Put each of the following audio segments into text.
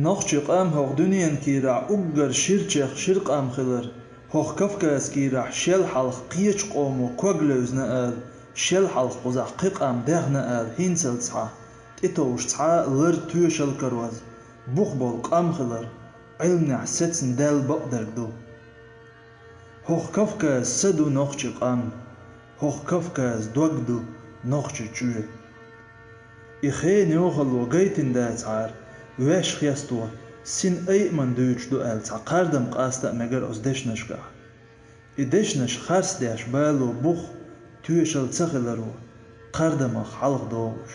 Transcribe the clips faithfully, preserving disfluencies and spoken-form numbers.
Нохчийн къам хӀокху дуьненан кийрахь уггар ширачех шира къам хилар, хӀокху Кавказан кийрахь шел хьалха кхечу къомо ког левзина ала, шел хьалха кхузахь кхин къам даьхна ала хӀинцалц схьа тӀетовжуш цхьа а лар, тоьшалла кароз, бух болу къам хилар Ӏилманехь сецна даьлла бакъдерг ду. ХӀокху Кавказан са ду нохчийн къам, хӀокху Кавказан дог ду нохчийн чоь. И хенан йохалло гайтина дацахьара, ваьш хесто син айаман дуьйцуш ду аьлла, цхьа кхардам къаста а мегар оцу дешнашкахь. И дешнаш харцдеш бало, бух, тоьшалла ца хиларо, кхардамах хьалха догӀуш.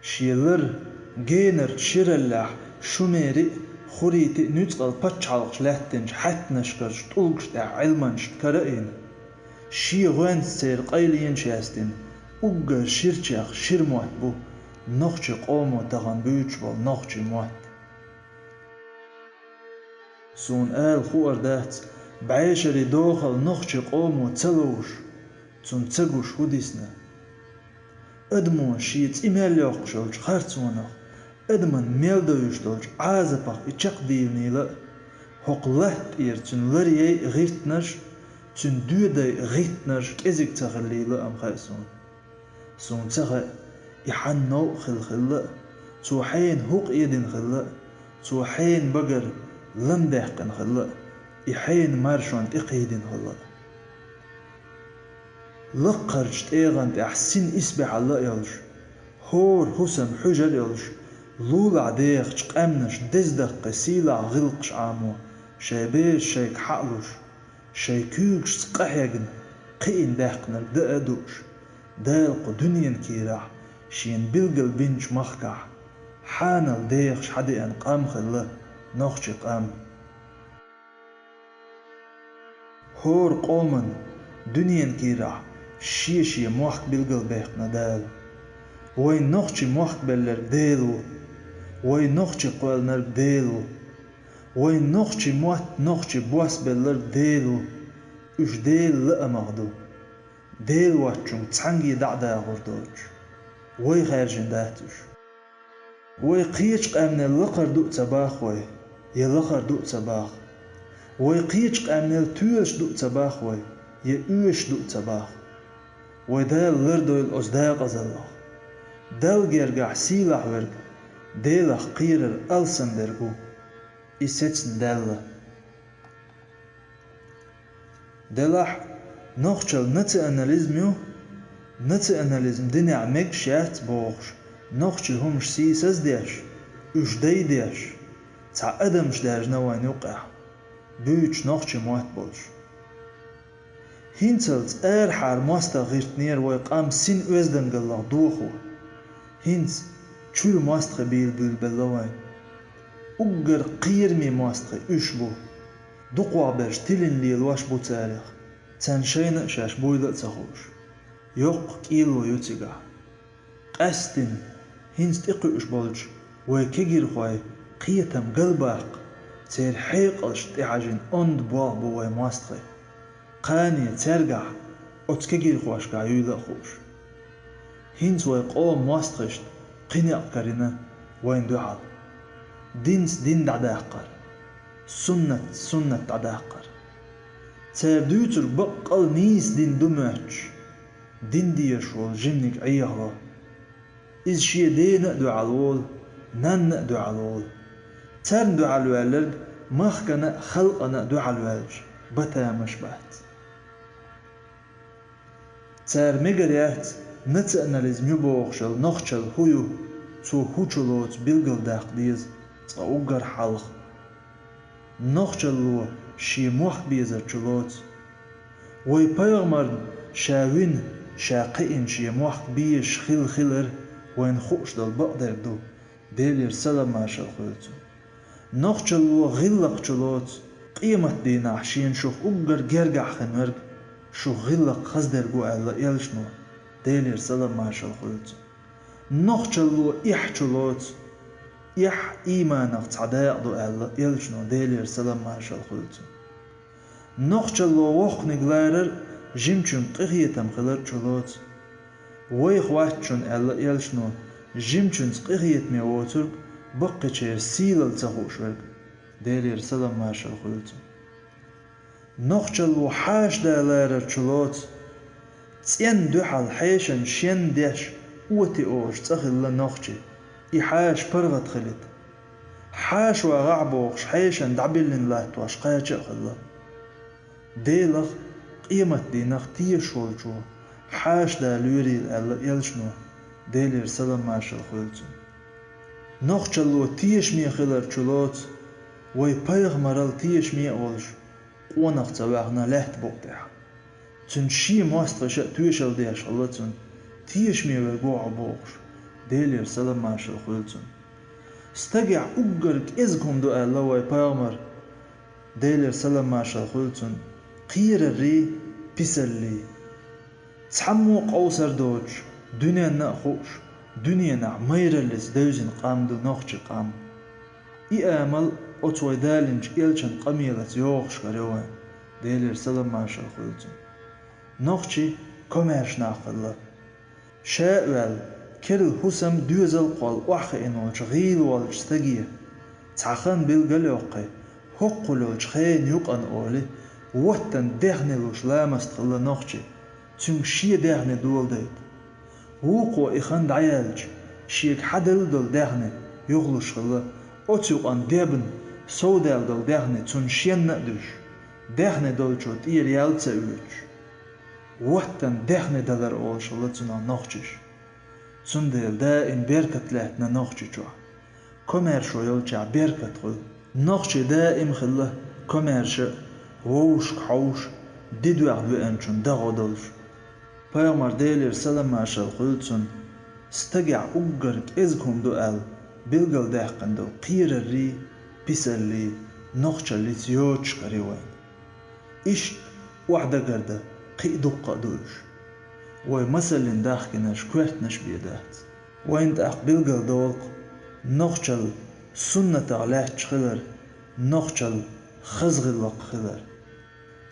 Шен лар генарчу шираллехь Шумерийн а, Хурритийн а нуьцкъала пачхьалкхаш лаьттинчу хьаьттанашкарчу тӀулгаш тӀехь Ӏилманашна кара а йина, шен гӀоьнца церан къайленаш яьстина, уггар ширачех шира мотт бу нохчийн къомо тахана буьйцуш болу нохчийн мотт. Суна ала хуур дац, бӀешерийн дохалла нохчийн къомо ца ловзуш, цунна ца гуш хӀун дисна. Адамо шен цӀе мел йоккхуш йолчу харцонах, адамна мел довзуш долчу Ӏазапах и чекхдийланийла а, хӀокху латта тӀера цуьнан лар яй а гӀиртнарш, цуьнан доьдай а гӀиттинарш кӀезиг ца хиллийла а ма хаьа суна. Суна ца хаьа, и хьанна новкъа хилла хилла а, цо хьенан хӀу къедина хилла а, цо хьенан багара лам даьккхина хилла а, и хьенан маршонна тӀекхийдина хилла а. Лаккхарчу тӀегӀан тӀехь син исбаьхьалла а йолуш, хӀора хӀусам хьуьжар а йолуш, лулахь дехачу къаьмнаш деза даккхий сийлахь гӀиллакхаш Ӏамо, шайн бераш шайга хьа а луш, шайн куьйгашца къахьегна, кхиъна даьккхинарг даа а дууш, Дала кху дуьненан кийрахь Шена билгал бинчу махкахь хьанал дехаш хьадеана къам хилла нохчийн къам. ХӀора къоман дуьненан кийрахь шен-шен мохк билгалбаьккхина Дала. Вайн нохчийн мохк белларг Дела ву. Вайн нохчийн кхоьллинарг Дела ву. Вайн нохчийн мотт, нохчийн бос белларг Дела ву. Уьш Делан лаамах ду. Дела воцчунга цхьаьнгге дӀа а дагӀур доцуш, вай хаьржина дац уьш. Вай кхечу къаьмнел лакхара ду а ца боху вай, я лахара ду а ца боху. Вай кхечу къаьмнел тоьлуш ду а ца боху вай, я оьшуш ду а ца боху. Вай Дала лардойла оцу декъазаллах. Далла гергахь сийлахь верг Делах кхерар алсамдерг ву. И сецна даьлла. Делахь нохчалла национализм ю, национализм динехь мегаш яц бохуш, нохчийн хӀумаш сийсаздеш, уьш дайдеш, цхьа адамаш даьржина вайна юккъехь, буьйцуш нохчийн мотт болуш. ХӀинцалц арахьара мостагӀа гӀиртинера вай къам син оьздангаллах дохо. ХӀинца чуьра мостагӀий бийла буьйлабелла вайн. Уггар кхераме мостагӀий уьш бу. Дукхахберш тилина лелош бу царах, царна шайна а шаьш буйла а ца хууш. Йоккха кӀело ю цигахь. Къаьсттина, хӀинца тӀекхуьуш болчу вай кегийрхойн кхетам галбаккха, церан хьекъалшна тӀехьажийна онда болх бу вайн мостагӀийн. Кхане цаьргахь, оцу кегийрхошкахь юйла а хууш. ХӀинца вай къоман мостагӀашна кхин некъ карийна вайна дуьхьал. Динца дин дӀадаккхар, суннатца суннат дӀадаккхар. Цара дуьйцург баккъал нийса дин ду моьттуш, дин дезаш волу жиманиг Ӏехало. Иза шен дена а дуьхьал волу, нанна а дуьхьал волу. Царна дуьхьал ваьлларг махкана а, халкъана а дуьхьал ваьлча, батамаш бац. Цара мегар яц, национализм ю бохуш йолу нохчалла хӀун ю, цо хӀун чу лоцу билгалдаккха деза цкъа уггар хьалха. Нохчалло шен мохк безар чу лоцу. Вай пайхамарна ша вина, ша кхиъна шен мохк безаш хилла хилар вайна хууш долу бакъдерг ду, Делера салам-маршалла хуьлда цунна. Нохчалло гӀиллакх чу лоцу, къематдийнахь шена шух уггар гергахь хин верг шух гӀиллакх хаза дерг ву аьлла элчано, Делера салам-маршалла хуьлда цунна. Нохчалло эхь чу лоцу, эхь ийманах цхьа дакъа ду аьлла элчано, Делера салам-маршалла хуьлда цунна. Нохчалло воккханиг ларар а, жимачуьнга къинхетам хилар а чу лоцу. Вайх вац шуна аьлла элчано, жимачуьнца къинхетаме воцург баккхийчеран сийлалла ца хууш верг, Делера салам-маршалла хуьлда цунна. Нохчалло хьаша даларарчу лоцу, цӀенна дуьхьал хьешан шен деш оти олуш цӀа хилла нохчи, и хьаша паргӀат хилийта. Хьаша вагӀахь бохуш хьешан дӀабиллина латтош кхача а хилла. Делах, къематдийнах тешаш волчо хьаша да лоьрийла аьлла элчано, Делера салам-маршалла хуьлда цунна. Нохчалло тешаме хиларчу лоцу, вай пайхамарал тешаме а волуш, къонах ца ваьхна лаьтта букъа тӀехь. Цуьнан шен мостагӀаша а тоьшалла деш хилла цунна, тешаме верг ву хьо бохуш, Делера салам-маршалла хуьлда цунна. Стагехь уггар кӀезиг хӀума ду аьлла вай пайхамар, Делера салам-маршалла хуьлда цунна, кхераррий, писаллий. Цхьаммо а къовсар доцуш, дуьненна а хууш, дуьненахь майраллица девзина къам ду нохчи къам. И амал оцу вай далинчу элчан къамелаца йогӀуш карайо вайн, Делера салам-маршалла хуьлда цунна. Нохчий комаьрша нах хилла. Ша а ваьлла, керла хӀусам, доьзал кхолла охьахиъна волчу гӀийла волчу стаге, цхьа хан билгал а йоккхий, хӀоккхул йолчу хенан юкъана олий, ваттан даьхни луш ламаст хилла нохчи, цуьнга шен даьхни доладайта. Вукхо и хан дӀаяьлча, шега хьаделла долу даьхни юхалуш хилла, оцу юкъана дебна, совдаьлла долу даьхни цунна шенна а дуьсуш, даьхни долчо тӀера ял а ца оьцуш. Ваттан даьхни далар олуш хилла цунах нохчаша. Цундела даим беркат лаьттина нохчи чохь. Комаьршо йолчохь беркат хуьлу. Нохчий даим хилла комаьрша а, вовшашка хьовша, дидоьхна веанчунна дагӀо долуш. Пайхамар, Делера салам-маршалла хуьлда цунна, стагехь уггар кӀезиг хӀума ду аьлла, билгалдаьккхина долу кхераррий, писаллий, нохчаллица йоцуш карайо вайн. Иштта охьадагар дан кхин а дуккха а ду уьш. Вай масаллин дахкинарш коьртанаш бен дац. Вайна тӀаккха билгалдолу-кх нохчалла суннатах лаьтташ хилар, нохчалла хаза гӀиллакх хилар.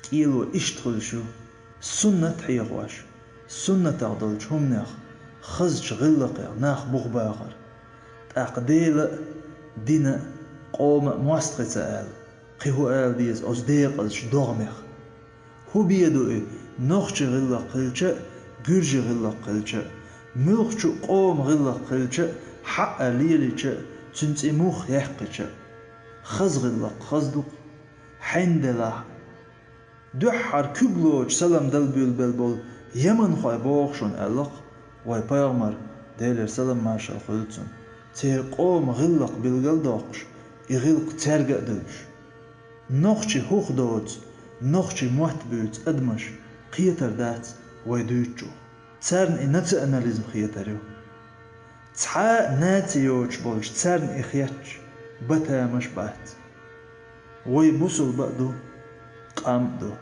КӀело иштта хуьлуш ю: суннат хьехош, суннатах долчу хӀуманех, хазачу гӀиллакхех нах бух бахар. ТӀаккха Дела а, дина а, къома а мостагӀий ца аьлла, кхин хӀун ала деза оцу декъазчу догӀмех? ХӀун бен ду и, нохчи гӀиллакх хилча а, гуьржи гӀиллакх хилча а, муьлххачу а къоман гӀиллакх хилча а, хьаъа лелийча а, цуьнан цӀе мух яьккхича а? Хаза гӀиллакх хаза ду-кх, хьенан делахь а. Дуьххьара куьг лоцуш салам дала буьйлабелла болу яманхой боху шуна аьлла-кх вай пайхамар, Делера салам-маршалла хуьлда цунна, церан къоман гӀиллакх билгалдоккхуш, и гӀиллакх цаьрга а девзаш. Нохчи хӀух доцу, нохчийн мотт буьйцу адамаш кхетар дац вай дуьйцучух. Царна и национализм хетар ю. Цхьа а наци йоцуш болчу царна и хеташ бан тамаш бац. Вай бусулба а ду, къам а ду.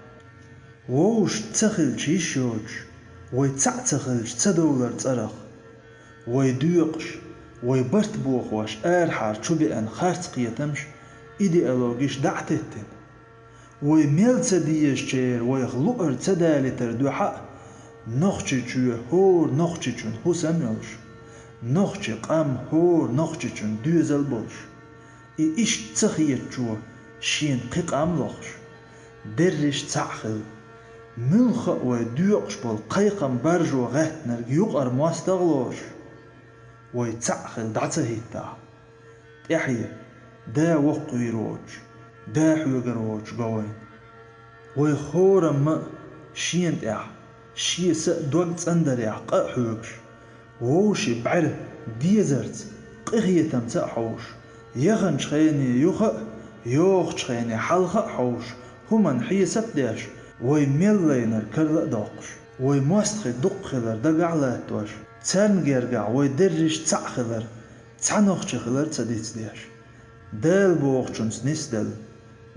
Вовшашца ца хилча йиш йоцуш, вай цхьаъ ца хилча ца довлар цӀарах. Вай доькъуш, вай барт бохош арахьара чу беана харц кхетамаш, идеологиш дӀа а теттина. Вай мел ца дезачеран вайх луъар ца далийтар дуьхьа а, Нохчийчоь хӀора нохчичун хӀусам йолуш, нохчи къам хӀора нохчичун доьзал болуш, и иштта ца хетачо шена кхин къам лохуш, дерриш цхьаъ хила, муьлхха а вай доькъуш болу кхайкхам баржо гӀаьттинарг юкъара мостагӀа лоруш, вай цхьаъ хила дӀа ца хӀиттахь, тӀаьхье да воккхавийр воцуш, да хьоьгар воцуш го вайна. Вай хӀорамма а шена тӀехь, шен са а дог цӀандарехь къа а хьоьгуш, вовшийн бӀаьра дезарца, къинхетамца а хьовсуш, яханчу хене юха а, йогӀучу хене хьалха а хьовсуш, хӀуманна хьесап а деш, вай мел лайнарг карла а доккхуш, вай мостагӀий дуккха хилар дагахь а латтош, царна гергахь вай дерриш цхьаъ хилар, цхьа нохчи хилар ца дицдеш, Дала бохучунца нисделла,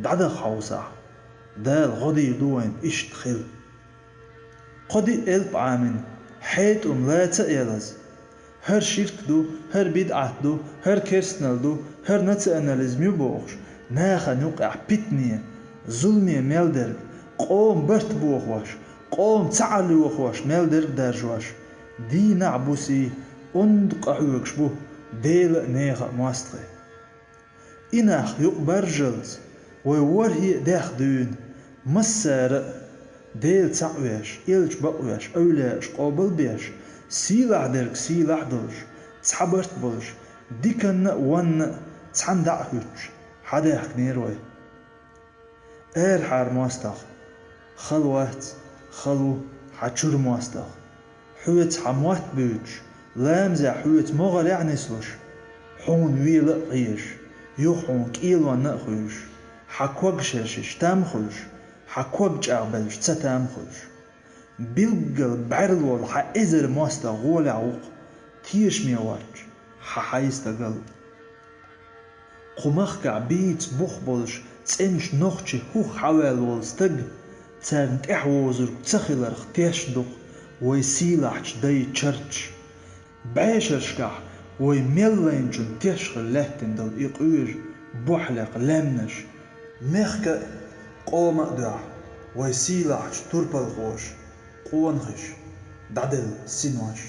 дӀадаха хьовсахь, Дала гӀо дийр ду вайна иштта хила. Кхо-диъ элп Ӏамина, хьетӀум лаца а ялаза, хӀара ширк ду, хӀара бидӀат ду, хӀара керстанал ду, хӀара национализм ю бохуш, нахана юкъахь питане, зуламе мел дерг, къоман барт бохош, къоман цхьаалла йохош мел дерг даржош, дийнахь а, буса а онда къахьоьгуш бу, Дела а, неха а мостагӀий. И нах юкъ баржалц, вай ворхӀе а дехна дуьйна, массара а, Дела цхьаъ веш, элча бакъвеш, эвлаяаш къобалбеш, сийлахь дерг сийлахь долуш, цхьа барт болуш, диканна а, вонна а цхьаьна дӀа а хӀуьттуш, хьадаьхкинера вай. Арахьара мостагӀа, хала вац, хала ву хьан чуьра мостагӀа. Хьоьца хьан мотт буьйцуш, ламазехь хьоьца могӀарехь нислуш, хьуна вела а къежаш, юха хьуна кӀелонна а хуьйшуш, хьан ког шершиш там хуьлуш, хьан ког чӀагӀбеллачу ца там хуьлуш. Билггал бӀаьрла волу хьан эзар мостагӀа гӀолехь ву-кх, тешаме воцчу хьан хьайн стагал. Кху махкахь бийца бух болуш, цӀеначу нохчийн хӀух хьаваьлла волу стаг, царна тӀаьхьавозург ца хиларх тешна ду-кх вай сийлахьчу дайн чарташ. БӀешерашкахь вай мел лайначунна теш хилла лаьттина долу и къоьжа бохь лекха лаьмнаш. Мехкан а, къоман а дуьхьа вай сийлахьчу турпалхоша къонахий дӀаделла синош.